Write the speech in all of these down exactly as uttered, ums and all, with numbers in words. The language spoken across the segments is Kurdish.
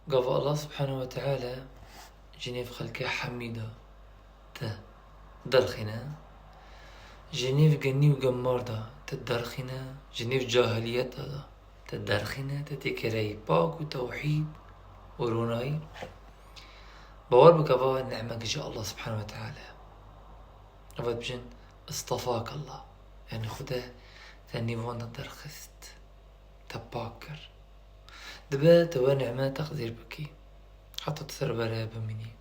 Gava Allah subhanehu ve teala ji nêv xelkê hemî de te derxîne, ji nêv genî û gemar de te derxîne, ji nêv cahiliyeta de te derxîne, te têkê reyî pak û tewhîd û ronayî. Bawer bike va ni'mek ji Allah subhanehu ve teala. Eva dibêjin, "Istafak Allah." Yani Xuda te nêvan de derxist, te pak kir. Dibe te wê nîme teqdîr bikî, heta tu ser were bimînî.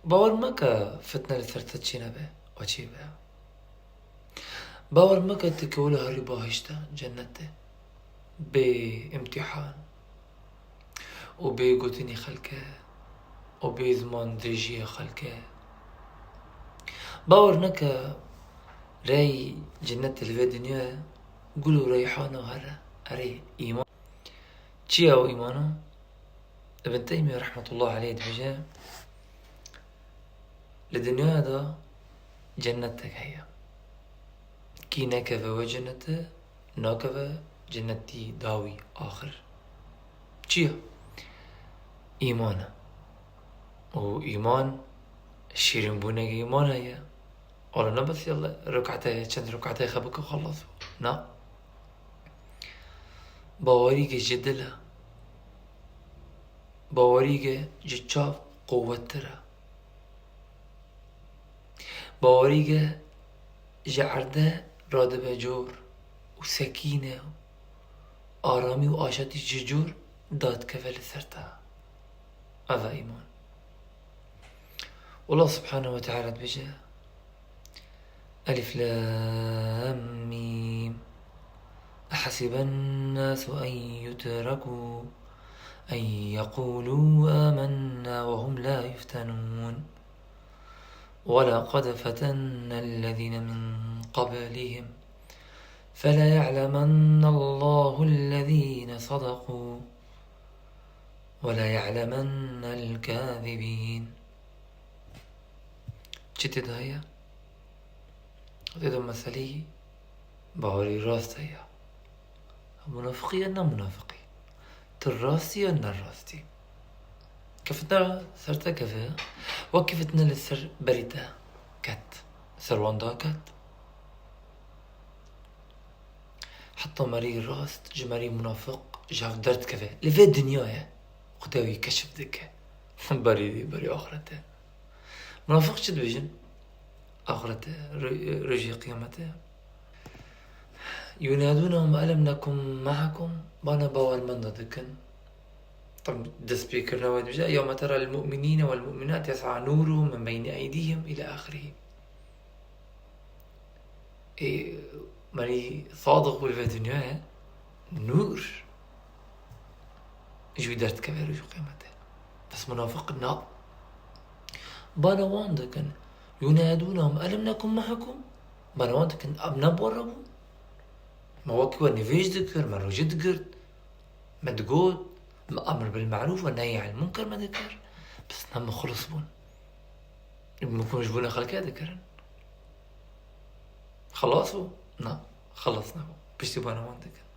Bawer meke fitne li ser te çênebe, a çêbe. Bawer meke tu kewil herî bahişte, cennete, bê îmtîhan û bê gotinî xelke û bê ziman dirêjiyê xelke. Bawer neke rey cennete li vê dinyayê gul û reyhana here. Erê, îman. Çi ye ew îmana? Ibn Teymîye rehmetullah aleyh dibêje, li dinyaya de cennetek heye. Kî nekeve wê cennete, nakeve cennetî dawî, axir. Çi ye? Îman e. Û îman, şîrînbûneke îman heye. Ola ne bes yalla rekatê, çend rekatê xwe bike xelas bû. Na. Bawerî ke ji dil e. Bawerî ke ji çav quwettir e. Bawerî ke ji erde radibe cor û sekîne û aramî û aşatî ji cor dadikeve li ser te. Ev e îman. Allah subhanehu ve teala dibêje, Elif Lam Mîm. أحسب الناس أن يتركوا أن يقولوا آمنا وهم لا يفتنون. ولقد فتنا الذين من قبلهم فليعلمن الله الذين صدقوا وليعلمن الكاذبين. Çi tê de heye? Tê de meseleyî bawerî rast heye. Munafiqî ya ne munafiqî? Tu rastî ya ne rastî? Ke fitne ser te keve, wekî fitne li ser berî te ket, ser wan da ket. Heta merî rast ji merî munafiq ji hev derdikeve. Li vê dinyayê Xuda wî keşif dike. Berî, berî axirete. Munafiq çi dibêjin? Axirete, ro-, rojê qiyamete. ينادونهم ألم نكن معكم. Bana bawermenda dikin. Tam destpêkirina we dibêje, يوم ترى المؤمنين والمؤمنات يسعى نورهم من بين أيديهم إلى آخره. Ê, merî sadiq bû li vê dinyayê, nûr ji wî derdikeve rojê qiyamete. Bes munafiq na. Bana wan dikin, ينادونهم ألم نكن معكم. Bana wan dikin, em ne bi we re bûn? Me wekî we nivêj dikir, me rojê digirt, me digot, me emr bil merûf we nehy anil munker me dikir. Bes ne muxlis bûn. Min ku ji bona xelkê dikirin. Xelas bû? Na, xelas nebû. Piştî bana wan dikin.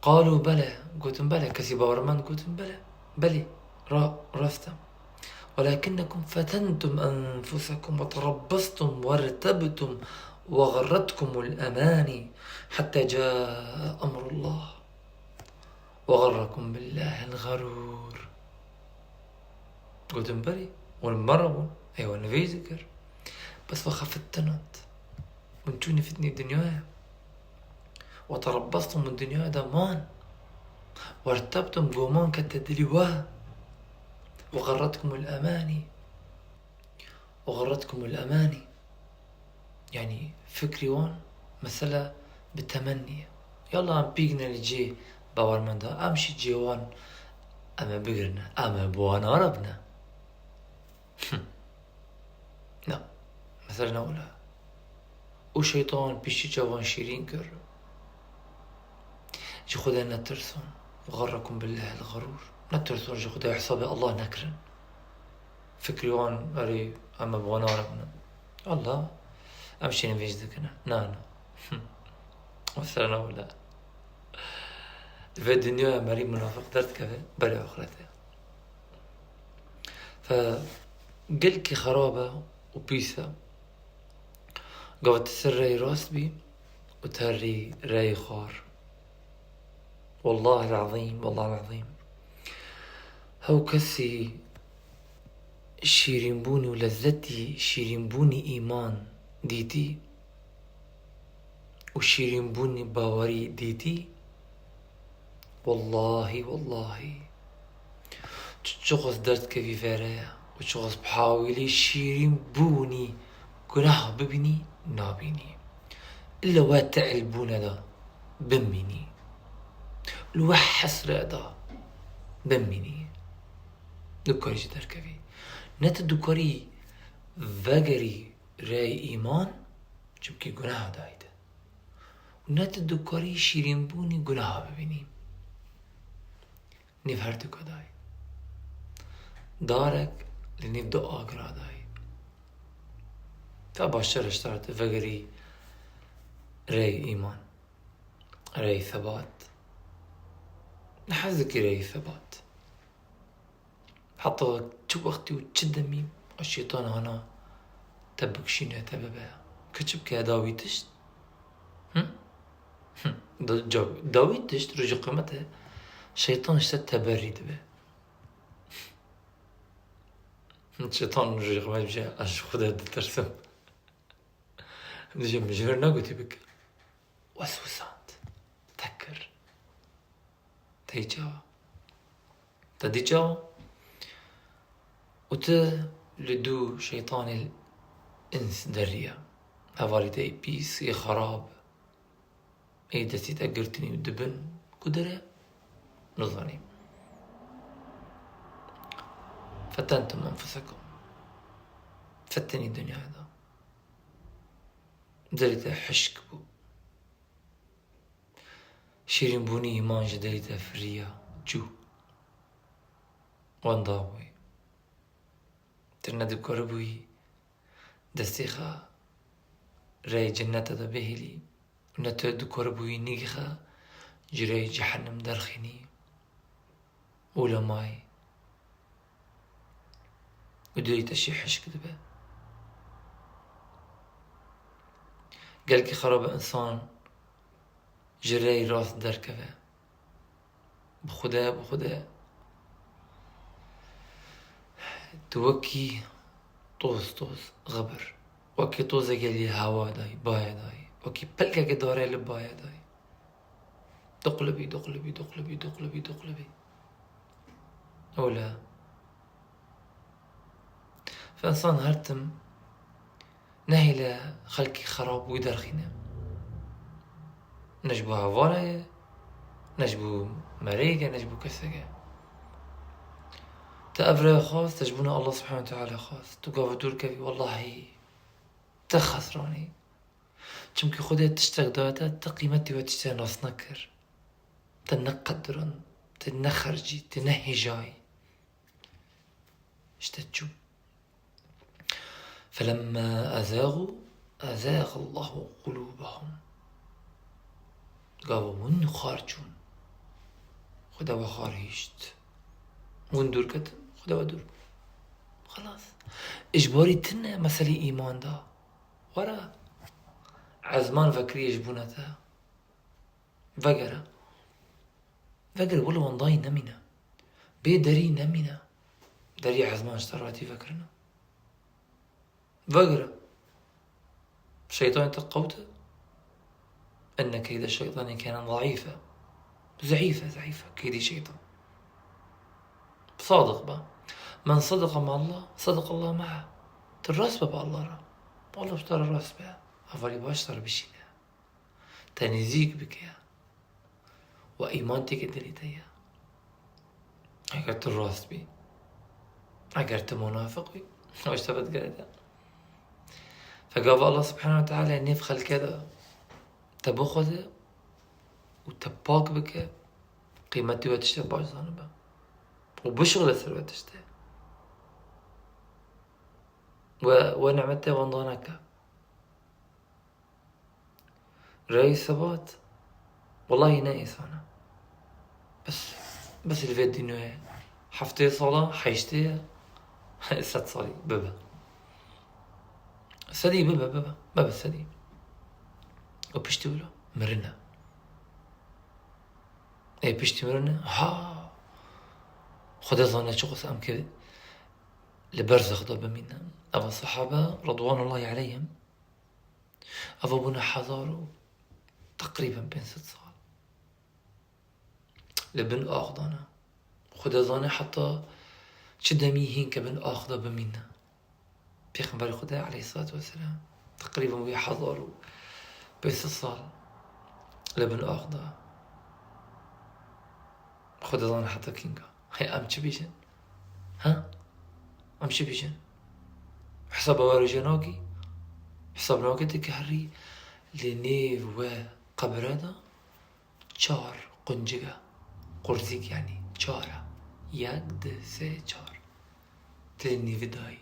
قالوا بلى, gotin belê. Kesî bawermend gotin belê. Belê, ra-, rast e. ولكنكم فتنتم أنفسكم وتربصتم وارتبتم وغرتكم الأماني حتى جاء أمر الله وغركم بالله الغرور. Gotin belê, hûn bi me re bûn, ê we nivêj dikir. Bes we xwe fitinand. Hûn çûnî fitnî dinyayê. وتربصتم, hûn dinyayê de man. وارتبتم, goman kete dilî we. وغرتكم الأماني. وغرتكم الأماني. Yani fikrî wan mesela bi temennî ye. Yalla em pîk ne li cê bawermenda, em şî cê wan, em ê bigirine, em ê bi wan arabine. Na. Mesela ne wila. Û şeytan piştî çavan şîrîn kir. Ji Xwedê netirsin. وغركم بالله الغرور. Netirsin ji Xwedê, hesabê Allah nekirin. Fikrî wan, erê, em bi wan arabine. Allah, em şî nivêj dikine. Na, na. Mesela ne wila. Di vê dinyaya merî munafiq derdikeve, berê axirete. Fe gelkî xerab e û pîs e. Gava tu ser rey rast bî û tu herî rey xwar. Wallahil azîm, wallahil azîm. Hew kesî şîrînbûnî û lezzetî şîrînbûnî îman dîtî û şîrînbûnî bawerî dîtî, wallahî, wallahî, tu çiqas derdkevî vere û çiqas bihawîlî şîrînbûnî gunah bibînî, nabînî. Îlla we te'l bûne de bimînî. Li we hesre de bimînî. Dikarî jî derkevî. Ne tu dikarî vegerî rey îman, çimkî guneha dayî de. Û ne tu dikarî şîrînbûnî guneha bibînî. Nîv her du kadayî. Darek li nîv du agira dayî. Te baştir e ji te re tu vegerî rey îman, rey sebat. Ne hez dikî rey sebat. Heta çi wextî û çi demî o şeytan hana te bikişîne, te bibe. Ke çi bike dawî tişt? Hı? Hı. Da, ca-, dawî tişt rojê qiyamete şeytan ji te teberî dibe. Şeytan rojê qiyamete dibêje, ez ji Xwedê ditirsim. Dibêje, min ji vir negotî bike. Weswisand. Te kir. Te çawa? Te dî çawa? Û tu li dû şeytanê ins deriya. Hevalî te yê pîs, yê xerab, ê destî te girtinî û dibin ku dere, nizanî. Fetentum enfusekum. Fetenî dinyayê de. Dilê te hişk bû. Şîrînbûnî îman ji dilê te firiya, çû. Wenda bûyî. Tu nedikaribûyî destê xwe rey cennete de bihêlî. Ne tu dikaribûyî nîgê xwe ji rey cehennem derxînî. Ulemayî. Û dilê te jî hişk dibe. Gelkî xerab e însan ji rey rast derkeve. Bi Xude, bi Xude. Tu wekî toz, toz, xibir. Wekî tozeke li hewa dayî, bayê dayî. Wekî pelkeke darê li bayê dayî. Diqlibî, diqlibî, diqlibî, diqlibî, diqlibî. Ewle. Fe însan her tim nehêle xelkî xerab wî derxîne. Ne ji bo hevalê ye, ne ji bo merêk e, ne ji bo kesek e. Te ev rê xwest, te ji bona Allah subhanehu ve teala xwest. Tu gava dûr kevî, wellahî te xesranî. Çimkî Xwedê tiştek daye te, te qîmetê wê tiştê nas nekir. Te neqedirand, te nexercî, te nehêjayî. Îşte çû. Felemma ezâxû, ezâxallahu qulûbahum. Gava hûn xar çûn. Xweda we xar hişt. Hûn dûr ketin, Xweda we dûr. Xelas. Îjbarî tune meselê îman da. Were, ezman vekirî ji bûna te. Vegere. Vegere, wilo wendayî nemîne. Bê derî nemîne. Derî ezman ji te re hatî vekirine. Vegere. Şeytanê te qewt e. Inne keyde şeytanê kene zeîfe. Zeîfe, zeîfe. Keydî şeytan. Sadiq be. Men sadaka ma Allah, sadaka Allah me'e. Tu rast be bi Allah re. Allah ji te re rast be. Hevalî baş te re bişîne. Te nêzîk bike. We îman têke dilê te ye. Eger tu rast bî. Eger tu munafiq bî, ew ji te vedigere de. Fe gava Allah subhanehu ve teala nêv xelke de te bixweze û te pak bike, qîmetê we tiştê baş zanibe. Û bişixile ser we tiştê. We, we nimetê wenda neke. Rey sebat, wellahî ne êsan e. Bes, bes li vê dinyayê heftê sala, heştê ye, sed salî bibe. Sedî bibe, bibe, bibe sedî. Û piştî wilo mirine. Ê piştî mirine, ha, Xwedê zane çiqas em ke li berzexda bimînin. Eva sahabe, redwanullahi aleyhim, eva bûne hezar û teqrîben pênc sed sal li bin ax de ne. Xwedê zane heta çi demî hîn ke bin ax de bimîne. Pêxemberê Xwedê aleyhissalatu vesselam teqrîben wî hezar û pênc sed sal li bin ax de. Xwedê zane heta kînga. Hey, em çi bêjin? Ha? Em çi bêjin? Hesaba we rêje nakî? Hesab nake te ke herî li nêv we qebire de çar quncik e. Qurzîk yanî çar e. Yek, du, sê, çar. Tê nîvî dayî.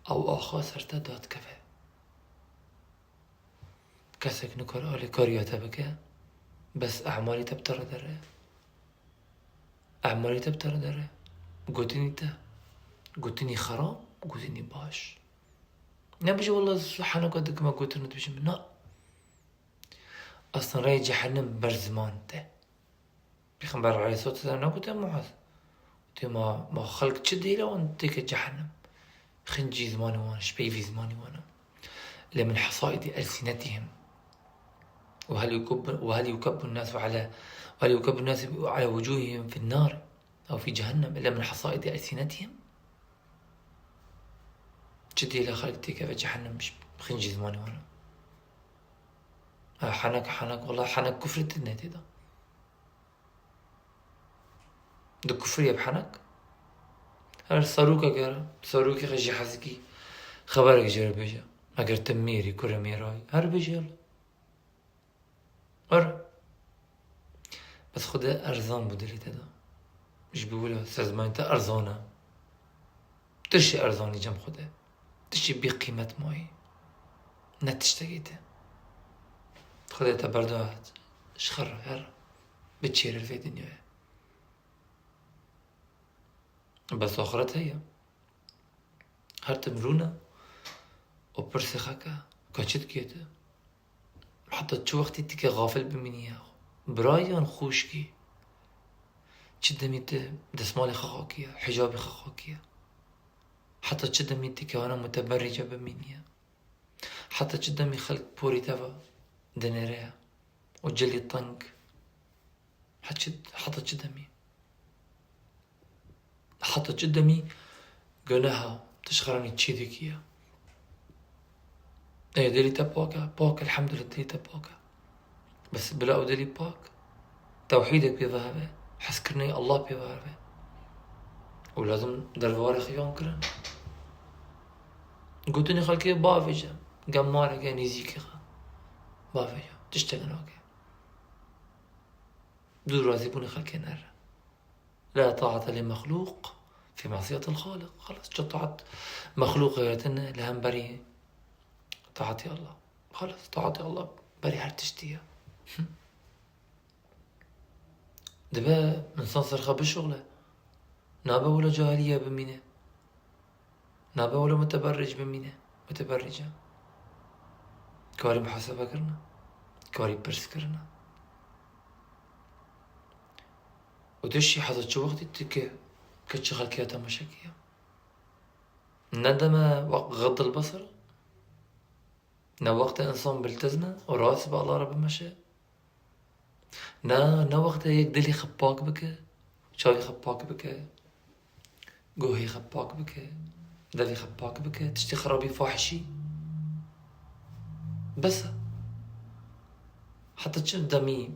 Ew axa ser te dadikeve. Kesek nikare alîkariya te bike, bes emalî te bi te re dere. Emalî te bi te re dere. Gotinî te. Gotinî xerab, gotinî baş. Nebêje, "Wela ez heneka dikime gotin dibêjim." Na. Aslında rayê cehennem ber ziman te. Pêxember aleyhissalatu vesselam negote Muaz? Gote, "Ma, ma xelk çi dihêle wan dike cehennem? Xincî zimanê wan, ji peyvî zimanê wan e. Lê min hasaidi elsinetihim. Ve hel yukebbu, ve hel yukebbu nasu ala, ve hel yukebbu nasu ala vucuhihim fin nar. Ew fi cehennem. Illa min hasaidi elsinetihim." Çi dihêle xelk têkeve cehennem ji xincî zimanê wan e? Ha, henek, henek, wela henek kufrê tune tê de. Di kufriyê bi henek. Her serokek here, serokê xwe jî hezikî xeberek jê re bêje. Eger tu mêrî, kurê mêrayî, her bêje yala. Her. Bes Xwedê erzan bû dilê te de. Ji bo wilo ser zimanê te erzan e. Tiştê erzanî cem Xwedê. Tiştê bî qîmet mayî. Ne tiştekî te. Xwedê te berda ji xer her biçêre vê dinyayê. Bes axiret heye. Her tim rûne û pirsê xwe ke, ka çi dikê tu? Heta çi wextî tu ke xafil bimînî ya? Birayî yan xwişkî? Çi demî tu desmalê xwe xakiye, hicabê xwe xakiye? Heta çi demî tu ke wana muteberrîce bimîniye? Heta çi demî xelk porî te ve dinêre ye û cilî teng? Heçi-, heta çi demî? Heta çi demî guneha tu ji xeranî çî dikiye? Ê, dilî te pak e, pak, elhamdulillah, dilî te pak e. Bes bila ew dilî pak, tewhîdek pê ve hebe, hezkirinê Allah pê ve hebe. Û lazim derve warê xwe yon kirin. Gotinê xelkê bavêje, gem mareke nêzîkê xwe. Bavêje, tiştek nake. Dû razîbûnê xelkê nere. La taate li mexlûq fî masiyetil xaliq. Xelas, çi taat mexlûqê tine li hemberî taatê Allah. Xelas, taatê Allah berî her tiştî ye. Dibe insan ser xwe bişuxle. Nabe wilo cahiliye bimîne. Nabe wilo muteberric bimîne. Muteberric e. Karî muhasebe kirine. Karî pirs kirine. Û tu jî heta çi wextî tu ke, ke çi xelkê ya temaşe kiye? Ne deme wek ğeddil basar. Ne wextê insan biltizme û rast bi Allah re bimeşe. Ne, ne wextê yek dilê xwe pak bike, çavê xwe pak bike, guhê xwe pak bike, devê xwe pak bike, tiştê xirabî fahişî. Bes e. Heta çi demî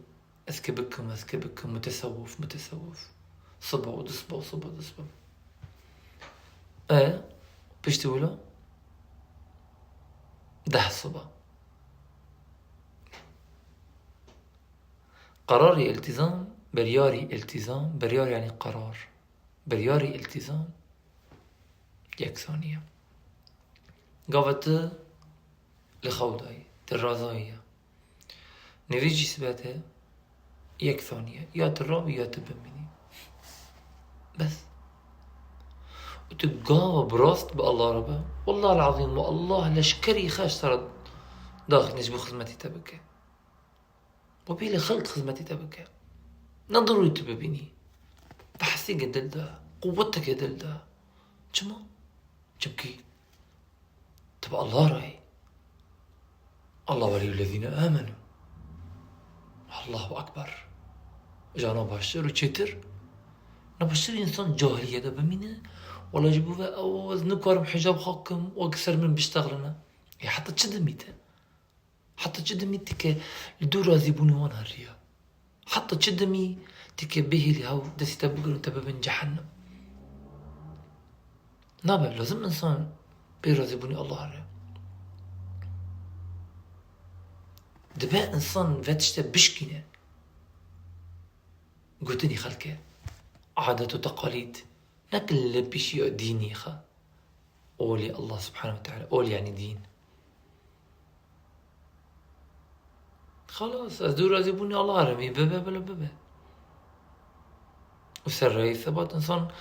ez ke bikim, ez ke bikim, mutesewwif, mutesewwif. Siba û du siba û siba û du siba. E, piştî wilo deh siba. Qerarî îltîzam, biryarî îltîzam, biryar yanî qerar. Biryarî îltîzam yeksanî ye. Gava tu li xew dayî, tu razayî ye. Nivî cî sibete, Yek saniye. Ya tu rabî ya tu bimînî. Bes. Û tu gava bi rast bi Allah re be. Wallahil azîm, we Allah leşkerî xwe ji te re daxîne ji bo xizmetî te bike. We bê li xelk xizmetî te bike. Ne dirûyî tu bibînî. Behsî dil de, quweteke dil de. Çima? Çimkî tu bi Allah re yî. Allah welîyullezîne amenû. Allahu Ekber. Jana baştir û çêtir. Ne baştir însan cahiliyê de bimîne. Wela ji bo ve ew ez nikarim hicab xwe kim, wek ser min biştexline. Ê heta çi dimî te? Heta çi dimî tike li dû razîbûnê wan heriya? Heta çi dimî tike bihêlî hew destî te bigirin te bibin cehennem? Nabe, lazim insan bê razîbûnê Allah re. Dibe insan vê tişte bişkîne. Gotinî xelke. Adet û teqalîd. Nek li pişiya dînî xwe. Olê Allah subhanehu ve teala. Olê yani dîn. Xelas, ez dû razîbûnê Allah re mî bibe, bila bibe. Û ser rayî sebat insan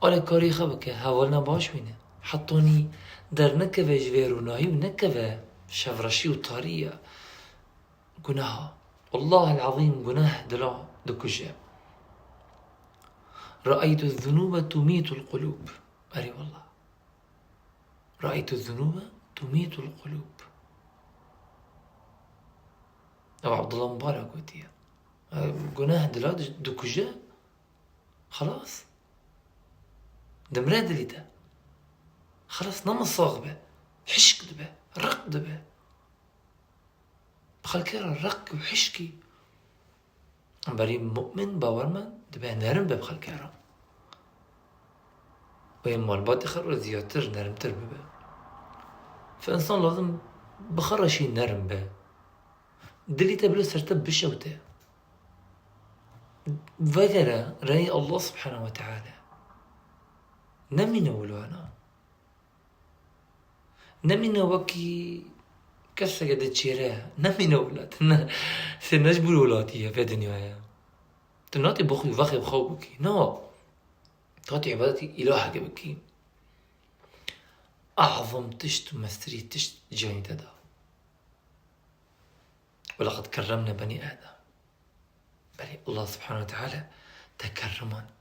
alê karî xwe bike, hevalina baş bîne. Hetanî dernekeve ji vê rûnayî û nekeve şevreşî û tarî ye. Gunaha. Wallahil azîm gunah dila dikuje. Re'eytu zunûbe tumîtul qulûb. Erê wallah. Re'eytu zunûbe tumîtul qulûb. Ew Abdullah Mubarak gotiye. E, gunah dila di-, dikuje. Xelas. Dimre dilî te. Xelas, nema sax be. Hişk dibe. Req dibe. Bi xelkê re req û hişkî. Berî mu'min, bawermend, dibe nerm be bi xelkê re. Wê malbatê xwe re ziyadtir, nermtir bibe. Fe insan lazim bi xwe re jî nerm be. Dilî te bila ser te bişewte. Vegere reyê Allah subhanehu ve teala. Nemîne wilo hena. Nemîne wekî keseke diçêre. Nemîne wilo. Ne, sê ne ji bo welatî ye vê dinyayê. Tu natê bixwî vexê bi xwe bikî. Na. Tu hatî îbadetî îlahekê bikî. Azim tişt û mestirî tişt ciyanî te da. ولقد كرمنا بني آدم. Belê Allah subhanehu ve teala te kerrimand.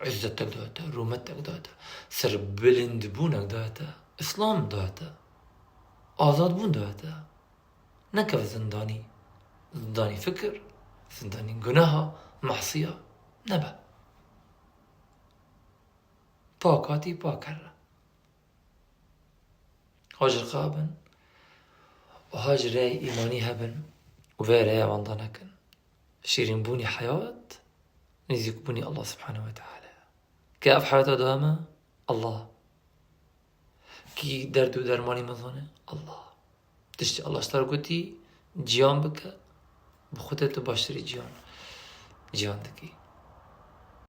Izzetek da te, rûmetek da te, serbilindbûnek da te, Îslam da te, azadbûn da te. Nekeve zindanî, zindanî fikir, zindanî guneha, masiya, nebe. Pak hatî, pak here. Hajir xwe bin û hajir rêyê îmanî hebin û vê rêya wenda nekin. Şîrînbûnî heyat, nêzîkbûnî Allah subhanehu ve teala. Kê ev heyata dewam e? Allah. Kî derd û dermanî me zane? Allah. Tiştî Allah ji te re gotî, ciyan bike, bi xwe de tu baştirî ciyan, ciyan dikî.